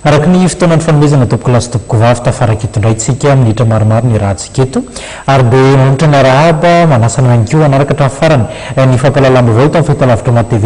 Araka ny fotoana nifanomezana tompokolahy sy tompokovavy, tafaraka eto indray tsika, minitra maromaro ny rahantsika eto ary dia manolotra ny arahaba, manasa anao ihany koa hanaraka hatramin'ny farany ny fampahalalam-baovao eto amin'ny fahitalavitra Matv.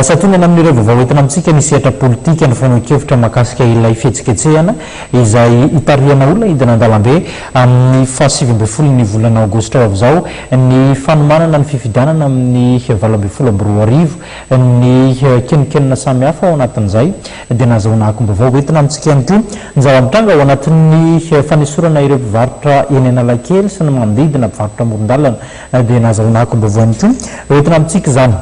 Santionany amin'ireo vaovao entina amintsika ny sehatra politika, ny fanehoan-kevitra mahakasika ilay fihetsiketsehana izay hitarihana olona hidina an-dalambe amin'ny faha 19 ny volana aogositra ho avy izao, ny fanomanana ny fifidianana amin'ny 2018, ny kenonkenona samihafa ao anatin'izay. dia nahazahoana akom-baovao hoentina amintsika ihany koa ny zava-mitranga ao anatin'ny fanesorana ireo mpivarotra eny Analakely sy ny manodidina, mpivarotra amoron-dalana dia nahazahoana akom-baovao ihany koa hoentina amintsika izany.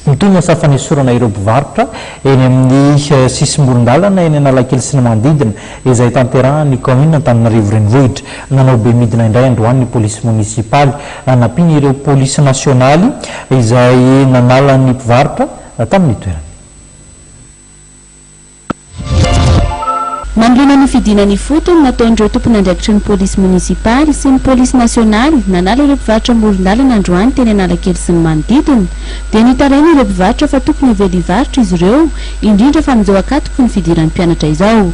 Mitohy ny asa fanesorana ireo mpivarotra eny amin'ny sisim-moron-dalana eny Analakely sy ny manodidina izay tanterahan'ny kaominina Antananarivo Renivohitra. Nanao be midina indray androany ny polisy monisipaly nampian'ireo polisy nasionaly izay nanala ny mpivarotra tamin'ny toerana. Manoloana ny fidinana ifotony nataon'ireo tompon'andraikitry ny polisy monisipaly sy ny polisy nasionaly nanala ireo mpivarotra amoron-dalana androany teny Analakely sy ny manodidina dia nitaraina ireo mpivarotra fa tokony avela hivarotra izy ireo indrindra fa amin'izao ankatoky ny fidiran'ny mpianatra izao.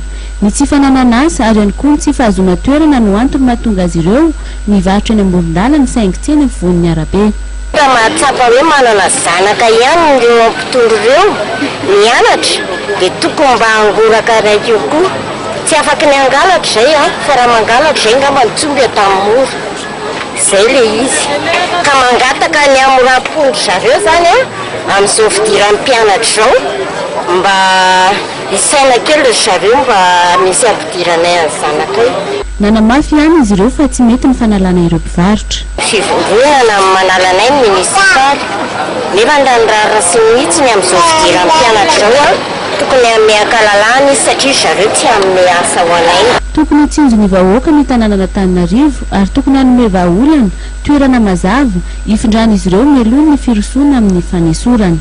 Ny tsy fananana asa ary ihany koa ny tsy fahazoana toerana no antony mahatonga azy ireo mivarotra eny amoron-dalana saingy tsy eny afovoan'ny arabe. Raha mahatsapa hoe manana zanaka ihany ireo mpitondra ireo mianatra dia tokony mba hangoraka raiky eo koa. Tsy afaky ny hangalatra izay an, fa raha mangalatra izay ngamba ny tsy omby atao mora. Izay ilay izy. Ka mangataka ny hamoram-pon-dry zareo izany an, amin'izao fidiran'ny mpianatra izao, mba hisaina kely ry zareo mba misy hampidiranay an'ny zanakay. Nanamafy ihany izy ireo fa tsy mety ny fanalana ireo mpivarotra. Fivondronana amin'ny manala anay ny minisipaly, nefa raha ny rariny sy ny hitsiny amin'izao fidiran'ny mpianatra izao an, tokony hanome ankalalahana izy satria ry zareo tsy hanome asa ho anay. Tokony hitsinjo ny vahoaka ny tanànan'Antananarivo ary tokony hanome vahaolana, toerana mazava, hifindran'izy ireo mialoha ny firosoana amin'ny fanesorana.